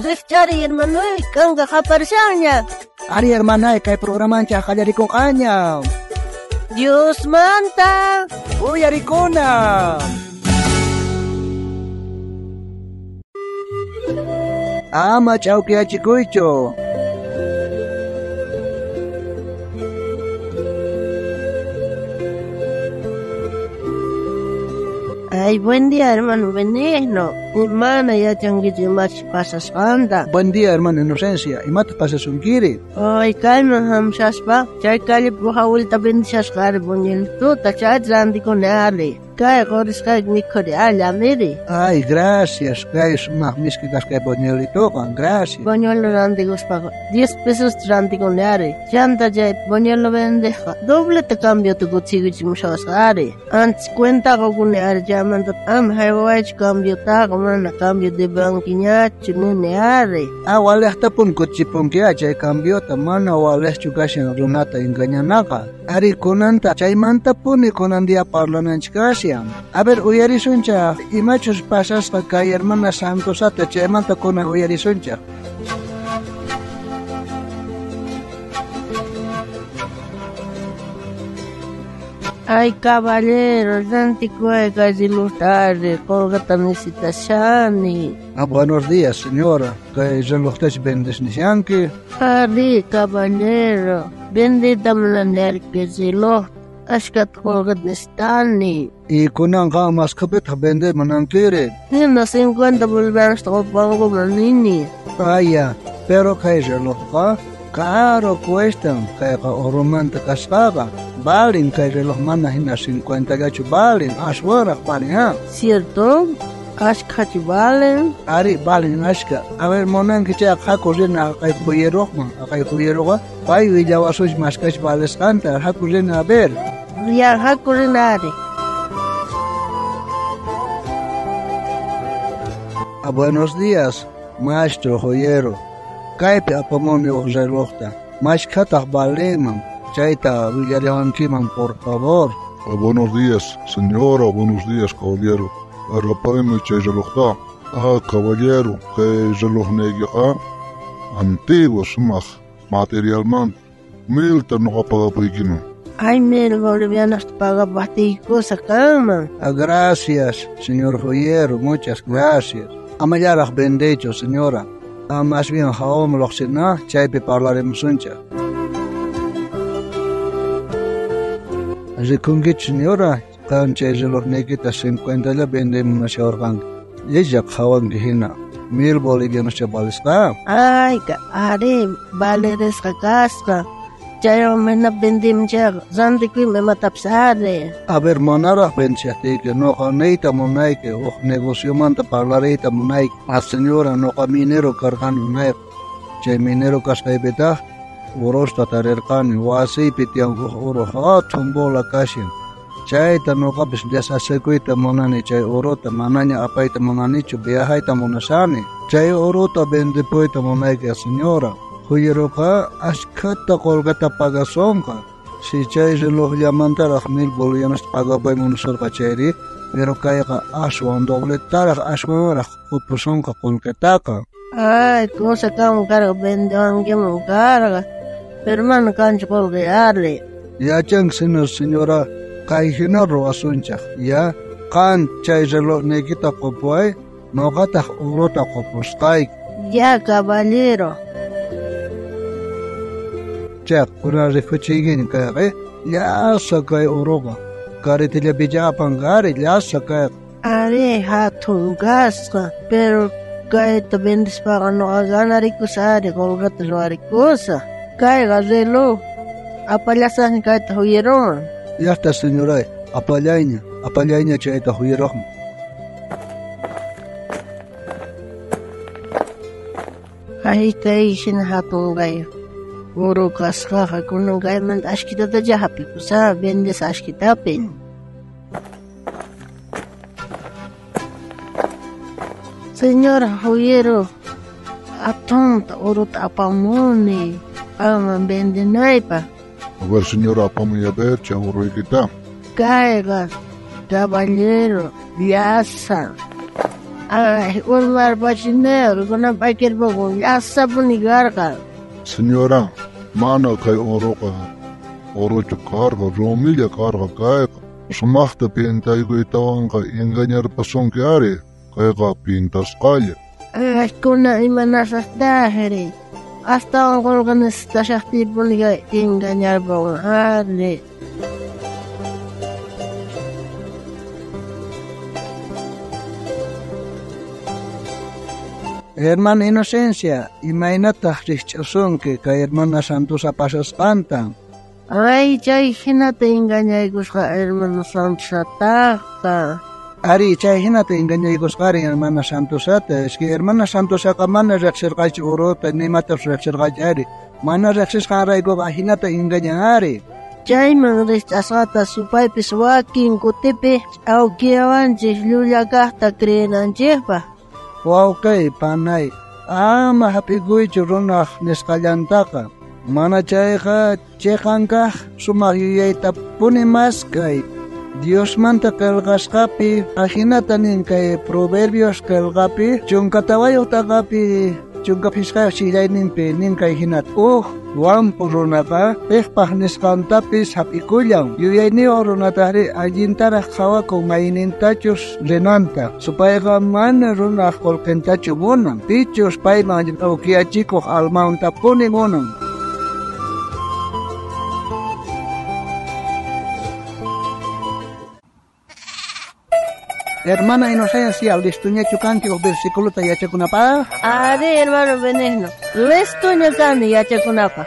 Rijchari hermanoy, kanka qaparishanña. Ari hermanay, kay programancha qallarikunqaña. Diosmanta Uyarikuna. Ama ch'awkiyachikuychu. Ay, buen día, hermano Benigno. Mana yachankichu imachi pasasqanta. Buen día, hermano Inocencia. Imata pasasunkiri? Ay, kayman hamushaspa, chay callepi uj abuelita vendishasqa ari buñuelituta, chayta rantikuni ari. Kay qurisqayki mikhuri allamiri. Ay, gracias. Kay sumaq miski kasqa buñuelituqa. Gracias. Buñuelo rantikuspaqa 10 pesos rantikuni ari. Chanta chay buñuelo vendejqa dobleta cambiota kutiykuchimushawasqa ari. Antes cuenta qukuni ari chaymanta ama haywawaychu cambiotaqa mana cambio de banquiñachu nini ari. Ah, walejtapuni kutichipunki chay cambiota mana walejchu kashan runata engañanaqa. Ari kunanta chaymantapuni kunan día parlananchik kashan. A ver, uyarisunchaj, imachus pasasqa kay hermana Santosata chaymanta kunan uyarisunchaj. Ay, caballero, rantikuway kay relojta ari, qolqeta necesitashani. Ah, buenos días, señora. Kay relojtachu vendes nishanki? Ari, caballero, vendeyta munani ari kay relojta. Ashkata qolqeta necesitani. Y kunanqa mashkhapitaq vender munankiri. Hina 50 bolivianosta qupankuman nini. Aya, pero kay relojqa caro cuestan, kayqa oromanta kasqaqa. Valen kay reloj mana hina 50 llachu valen, aswanraq valen, ha? Cierto? Ashkhachu valen? Ari, valen ashka. A ver, munanki chayqa haku rina aqay joyeroqman, aqay joyeroqa pay willawasunchik mashkhachu valesqanta, haku rina a ver. Ya, haku rina ari. Ah, buenos días, maestro joyero. Kaypi apamuni uj relojta. Mashkhataq valenman. Chayta willariwankiman, por favor. Ah, buenos días, señora. Buenos días, caballero. Arrapaymi chay relojta. Ah, caballero, kay relojniykiqa antiguo sumaq materialmanta. 1000ta noqa pagapuykiman. Ay, 1000 bolivianosta pagapaqtiykusa kanman. Ah, gracias, señor joyero, muchas gracias. Amallaraq vendecho, señora. Ah, más bien hawaman lluqsina, chaypi parlarimusunchik. Rikunkichu, señora, qan chay relojniykita 50 lla vendey munashawarqanki. Llilla qhawanki hina. 1000 bolivianoscha valesqa. Ay, ari, valerisqa kasqa. Chaywan mana vendeyman chayqa rantikuyman imatapis ari. A ver, manaraq vendeshaqtiyki, noqa niyta munayki, uj negociomanta parlariyta munayki. Ah, señora, noqa minero karqani unayqa. Chay minero kasqaypitaq orosta tarirqani, wasiypi tiyan uj oro hatun bola kashan. Chayta noqapis deshasekuyta munani, chay orota manaña apayta munanichu, viajayta munashani. Chay orota vendepuyta munayki, señora. Joyeroqa ashkhata qolqeta pagasonqa. Si chay relojllamantaraq 1000 bolivianosta pagapay munasurqa chayri, pero kayqa aswan dobletaraq aswanraq qupusonqa qolqetaqa. Ay, cosa kanman karqa vendewankiman karqa, pero mana kanchu qolqe ari. Yachanki señora, kay hina ruwasunchaq, ya? Qan chay relojniykita qupuway, noqataq orota qupusqayki. Ya, caballero. Chay, kunan rikuchiykiña kayqa, llasa kay oroqa. Carretillapicha apanqa ari, llasa kayqa. Ari, hatun kasqa, pero kayta vendespaqa noqa ganarikusaq ari, qolqeta ruwarikusaq. Kayqa reloj, apallasaqña kayta joyeroman. Llaqta, señoray, apallayña, apallayña chayta joyeroqman. Ay, kay hina hatun kay oro kasqaqa kunan kaymanta ashkitatacha hapikusaq, vendesaq ashkitapi. Señora joyero, atunta orota apamuni, qanman vendenaypaq. A ver, señora, apamuy a ver, chay oroykita. Kayqa, caballero, llasa. Ay, urmarpachinayqa kunan p'akirpakun llasapuni karqa. Señora, mana kay oroqa orochu karqa, rumilla karqa kayqa. Sumaqta pintaykuytawanqa engañarpasunki ari, kayqa pintasqalla. Ay, kunan imanasaqtaqri. Astawan qolqe necesitashaqtiypuni kay engañarpawan ari. Hermana Inocencia, imaynataq rikch'asunki kay hermana Santosa pasasqanta? Ay, chay hinata engañaykusqa hermana Santosataqa. Ari, chay hinata engañaykusqari hermana Santosata. Es que hermana Santosaqa mana riqsirqachu orota, nimatas riqsirqachu ari. Mana riqsisqanraykuqa hinata engañan ari. Chayman rikch'asqata supaypis wakin kutipi ch'awkiyawanchik llulla kaqta creenanchikpaq. Wawqay, panay, ama hap'ikuychu runaq nisqallantaqa. Mana chayqa chiqan kaq sumaq yuyaytapuni mask'ay. Diosmanta qillqasqapi ajinata nin kay Proverbios qillqapi 14 t'aqapi 15 chillayninpi nin kay hinata. Uj wampu runaqa piqpaq nisqantapis hap'ikullan. Yuyayniyuq runataqri allintaraq qhawakun maynintachus rinanta. Supayqa mana runaq qullqintachu munan. Pichus payman ch'awkiyachikuq almantapuni munan. Hermana Inocencia, listuñachu kanki uj versículota yachakunapaq? Ari, hermano Benigno, listuña kani yachakunapaq.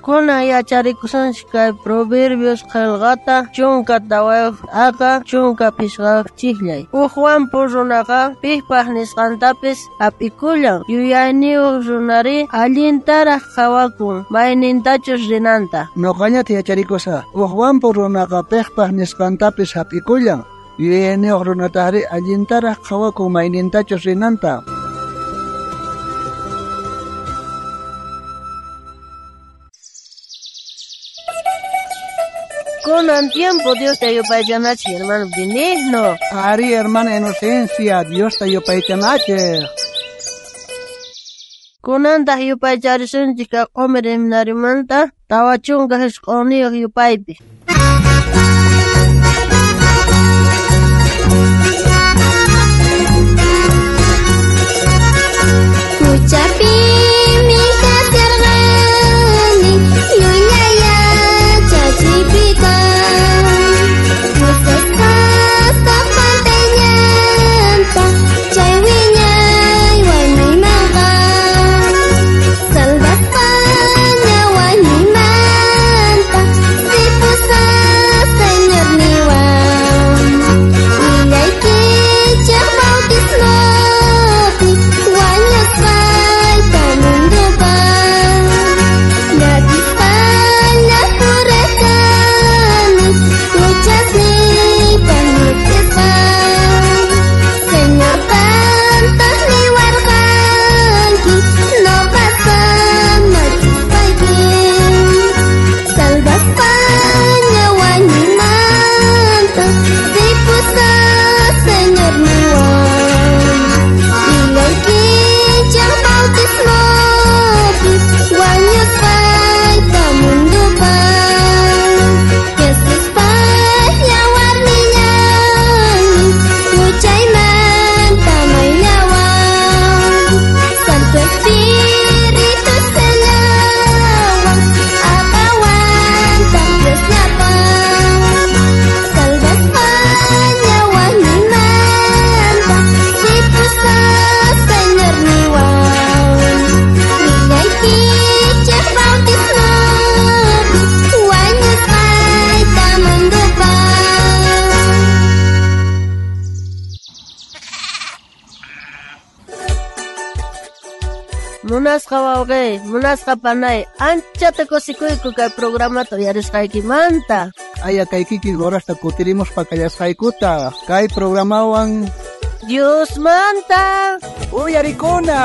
Kunan yacharikusunchik kay Proverbios qillqata 14 t'aqa 15 chikllay. Uj wampu runaqa piqpaq nisqantapis hap'ikullan. Yuyayniyuq runari allintaraq qhawakun maynintachus rinanta. Noqañata yacharikusaq. Uj wampu runaqa piqpaq nisqantapis hap'ikullan. Yuyayniyuq runataqri allintaraq qhawakun maynintachus rinanta. Kunan tiempo Diosta yupaychanachik, hermano Benigno. Ari, hermana Inocencia, Diosta yupaychanachik. Kunantaq yupaycharisunchik kay q'umir himnarimanta 49 yupaypi. Huchapimi kasharqani llulla yachachiypita. Pusasqasta pantayllanta chay wiñay wañuymanqa. Salvaspaña wañuymanta sipusas Señorniwan. Willaykichej bautismopi wañusqayta mundupaq. Llakisqalla purerqani huchasniyta ñit'isqa. Señor qantaq niwarqanki noqa samachispayki. Salvaspaña wañuymanta sipusas Señorniwan. Willaykichej bautismopi wañusqayta mundupaq. Jesuspa yawarnillanmi huchaymanta mayllawan. Santo Espíritu sellawan aqawantaq Diosllapaq. Salvaspaña wañuymanta sipusas Señorniwan. Willaykichej bautismopi wañusqayta mundupaq. Munasqa wawqey, munasqa panay, anchata kusikuyku kay programata uyarisqaykimanta. Aya kay kikin horasta kutirimuspa kallasqaykuta. Kay programawan Diosmanta uyarikuna.